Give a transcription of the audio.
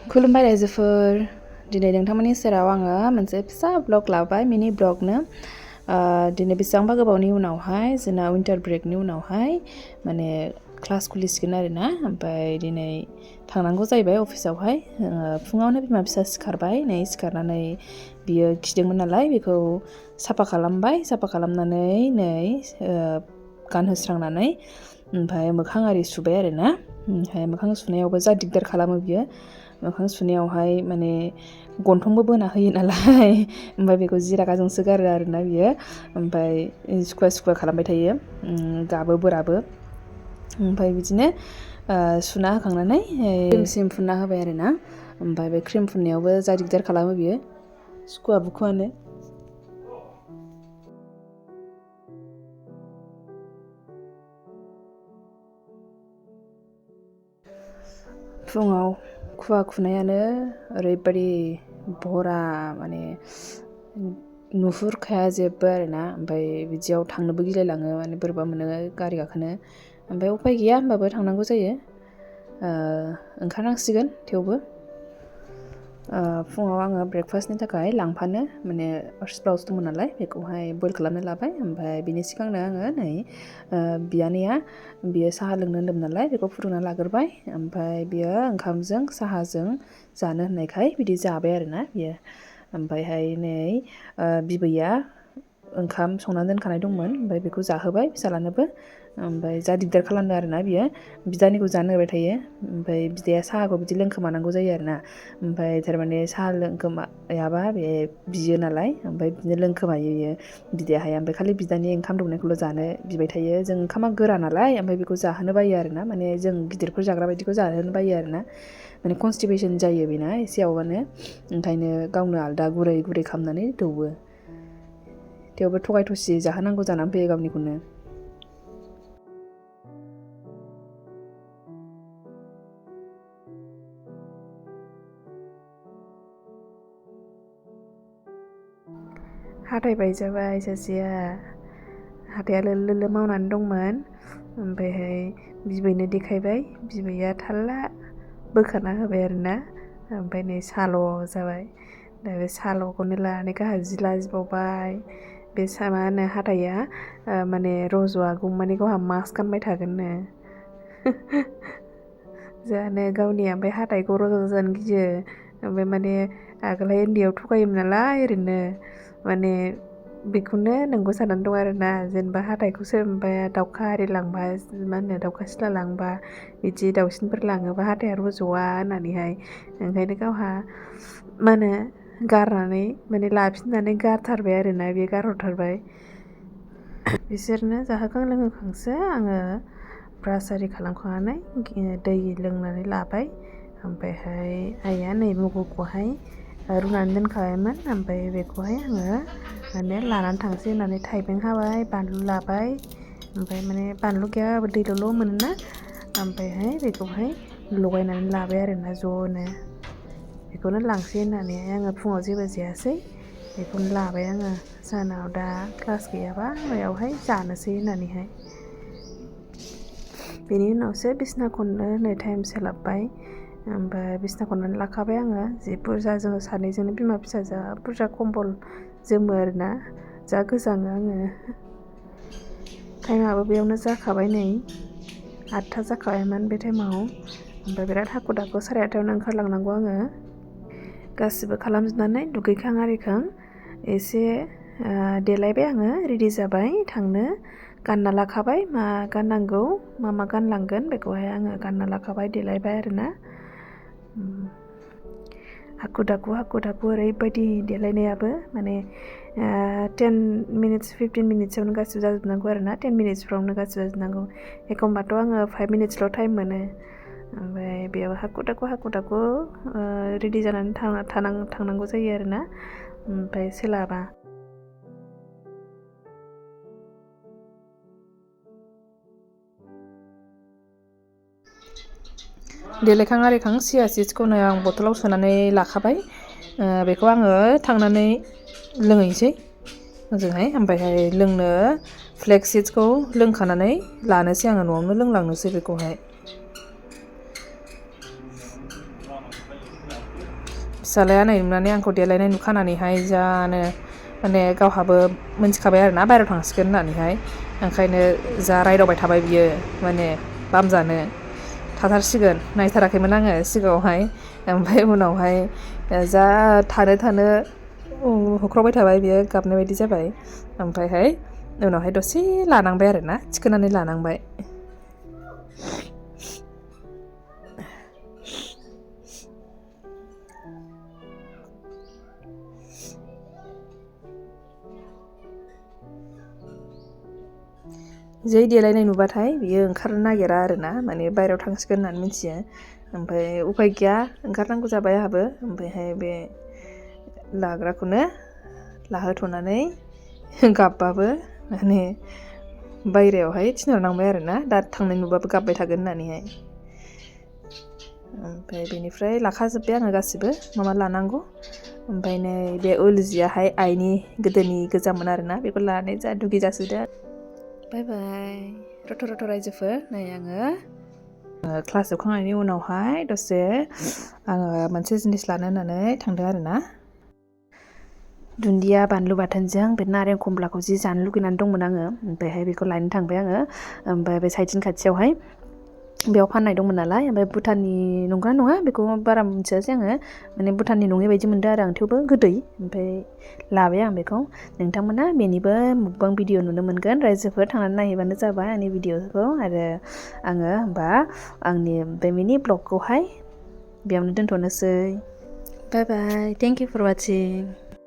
खुलुमबाय रायजोफोर दिनै नोंथांमोननि सेराव आङो मोनसे फिसा ब्लग लाबाय मिनि ब्लगनो दिनै बेसेबांबा गोबावनि उनावहाय जोंना विंटार ब्रेकनि उनावहाय माने क्लास खुलिसिगोन आरोना ओमफ्राय दिनै थांनांगौ जाहैबाय अफिसावहाय फुङावनो बिमा फिसा सिखारबाय नै सिखारनानै बियो खिदोंमोन नालाय बेखौ साफा खालामनानै नै गानहोस्रांनानै ओमफ्राय मोखां आरि सुबाय आरोना ओमफ्राय मोखां सुनायावबो जा दिगदार खालामो बियो मोखां सुनायावहाय माने गन्थंबो बोना होयो नालाय ओमफ्राय बेखौ जि रागाजोंसो गारो आरोना बियो ओमफ्राय सुखुवा खालामबाय थायो गाबो बोराबो ओमफ्राय बिदिनो सुना होखांनानै क्रिमसिम फुनना होबाय आरोना ओमफ्राय बे क्रिम फुननायावबो जा दिगदार खालामो बियो सुखुवा बुखुआनो फुङाव खुवा खुनायानो ओरैबायदि भरा माने नुहुरखाया जेबो आरोना ओमफ्राय बिदियाव थांनोबो गिलायलाङो माने बोरैबा मोनो गारि गाखोनो ओमफ्राय उफाय गैया होमबाबो थांनांगौ जायो ओंखारनांसिगोन थेवबो फुङाव आङो ब्रेकफास्टनि थाखाय लांफानो माने स्प्राउट्स दंमोन नालाय बेखौहाय बयल खालामनो लाबाय ओमफ्राय बिनि सिगांनो आङो नै बियानैया बियो साहा लोंनो होनदोंमोन नालाय बेखौ फुदुंना लाग्रोबाय ओमफ्राय बियो ओंखामजों साहाजों जानो होननायखाय बिदि जाबाय आरोना बियो ओमफ्रायहाय नै बिबैया ओंखाम संनानै दोनखानाय दंमोन ओमफ्राय बेखौ जाहोबाय फिसालानोबो ओमफ्राय जा दिगदार खालामदों आरोना बियो बिदानिखौ जानो नागिरबाय थायो ओमफ्राय बिदाया साहाखौ बिदि लोंखोमानांगौ जायो आरोना ओमफ्राय थारमाने साहा लोंखोमायाबा बे बियो नालाय ओमफ्राय बिदिनो लोंखोमायो बियो बिदाया हाया ओमफ्राय खालि बिदानि ओंखाम दौनायखौल' जानो बिबाय थायो जों ओंखामा गोरा नालाय ओमफ्राय बेखौ जाहोनो बायो आरोना माने जों गिदिरफोर जाग्रा बायदिखौ जाहोनो बायो आरोना माने कनस्टिपेसन जायो बेना एसेयावबानो ओंखायनो गावनो आलदा गुरै खालामनानै दौवो थेवबो थगाय थसि जाहोनांगौ जानानै फैयो गावनिखौनो हाथाय बायजाबाय सासेया हाथाया लोलो मावनानै दंमोन ओमफ्रायहाय बिबैनो देखायबाय बिबैया थाल्ला बोखारना होबाय आरोना ओमफ्राय नै साल' जाबाय दा बे साल'खौनो लानानै गाहा जि लाजिबावबाय बे मा होनो हाथाया माने रज'आगौमानि गावहा मास्क गानबाय थागोननो जानो गावनिया ओमफ्राय हाथाइखौ रज' जानो गियो ओमफ्राय माने आगोलहाय उन्दैयाव थगायोमोन नालाय ओरैनो माने बेखौनो नंगौ साननानै दं आरोना जेनेबा हाथाइखौ सोरबा दाउखा आरि लांबा मा होनो दाउखा सिला लांबा बिदि दाउसिनफोर लाङोबा हाथाया रज'आ होननानैहाय ओंखायनो गावहा मा होनो गारनानै माने लाफिननानै गारथारबाय आरोना बे गारहरथारबाय बिसोरनो जाहोखां लोंहोखांसो आङो ब्रास आरि खालामखांनानै दै लोंनानै लाबाय ओमफ्रायहाय आइया नै मुगुखौहाय रुनानै दोनखाबायमोन ओमफ्राय बेखौहाय आङो माने लानानै थांसै होननानै थाइबें हाबाय बानलु लाबाय ओमफ्राय माने बानलु गैयाबाबो दैल'ल' मोनोना ओमफ्रायहाय बेखौहाय लगायनानै लाबाय आरोना ज'नो बेखौनो लांसै होननानैहाय आङो फुङाव जेबो जायासै बेखौनो लाबाय आङो सानाव दा क्लास गैयाबा बेयावहाय जानोसै होननानैहाय बेनि उनावसो बिसना खननो होननाय टाइम सोलाबबाय ओमफ्राय बिसना खननानै लाखाबाय आङो जि बुरजा जोङो सानैजोंनो बिमा फिसा जा बुरजा कम्बल जोमो आरोना जा गोजाङो आङो टाइमाबो बेयावनो जाखाबाय नै 8टा जाखाबायमोन बे टाइमाव ओमफ्राय बिराद हाखु दाखु 8:30आवनो ओंखारलांनांगौ आङो गासिबो खालामजोबनानै दुगैखां आरिखां एसे देलायबाय आङो रेडि जाबाय थांनो गानना लाखाबाय मा गाननांगौ मा गानलांगोन बेखौहाय आङो गानना लाखाबाय देलायबाय आरोना हाखु दाखु ओरैबायदि देलायनायाबो माने 10 मिनिट्स 15 मिनिट्सआवनो गासिबो जाजोबनांगौ आरोना 10 मिनिट्सफ्रावनो गासिबो जाजोबनांगौ एखमबाथ' आङो 5 मिनिट्सल' टाइम मोनो ओमफ्राय बेयाव हाखु दाखु रेडि जानानै थांनांगौ जायो आरोना ओमफ्राय सोलाबा देलायखां आरिखां सिया सिड्सखौनो आं बथलाव सोनानै लाखाबाय बेखौ आङो थांनानै लोंहैसै ओजोंहाय ओमफ्रायहाय लोंनो फ्लेक्स सिड्सखौ लोंखानानै लानोसै आङो न'आवनो लोंलांनोसै बेखौहाय फिसालाया नै नुनानै आंखौ देलायनाय नुखानानैहाय जानो माने गावहाबो मोनथिखाबाय आरोना बाहेरायाव थांसिगोन होननानैहाय ओंखायनो जा रायदावबाय थाबाय बियो माने बामजानो थाथारसिगोन नायथाराखैमोन आङो सिगाङावहाय ओमफ्राय उनावहाय जा थानो होख्रावबाय थाबाय बियो गाबनाय बायदि जाबाय ओमफ्रायहाय उनावहाय दसे लानांबाय आरोना थिखोनानै लानांबाय जै देलायनाय नुबाथाय बियो ओंखारनो नागिरा आरोना माने बायहेरायाव थांसिगोन होननानै मिथियो ओमफ्राय उफाय गैया ओंखारनांगौ जाबाय आंहाबो ओमफ्रायहाय बे लाग्राखौनो लाहोथ'नानै गाबबाबो माने बायहेरायावहाय थिनहरनांबाय आरोना दा थांनाय नुबाबो गाबबाय थागोन होननानैहाय ओमफ्राय बेनिफ्राय लाखाजोब्बाय आङो गासिबो मा लानांगौ ओमफ्राय नै बे उल जियाहाय आइनि गोदोनि गोजामोन आरोना बेखौ लानानै जा दुगि जासोदो बाय बाय रथ' रायजोफोर नै आङो क्लास जोबखांनायनि उनावहाय दसे आङो मोनसे जिनिस लानो होननानै थांदों आरोना दुन्दिया बानलु बाथोनजों बे नारें खमलाखौ जि जानो लुगैनानै दंमोन आङो ओमफ्रायहाय बेखौ लायनो थांबाय आङो ओमफ्राय बे साइथिं खाथियावहाय बेयाव फाननाय दंमोन नालाय ओमफ्राय भुटाननि नंगौना नङा बेखौ बारा मिथियासै आङो माने भुटाननि नङै बायदि मोनदों आरो आं थेवबो गोदै ओमफ्राय लाबाय आं बेखौ नोंथांमोना बेनिबो मुकबां भिडिअ नुनो मोनगोन रायजोफोर थांनानै नायहैबानो जाबाय आंनि भिडिअखौ आरो आङो होमबा आंनि बे मिनि ब्लगखौहाय बेयावनो दोनथ'नोसै बाय बाय थेंक इउ फर वाचिं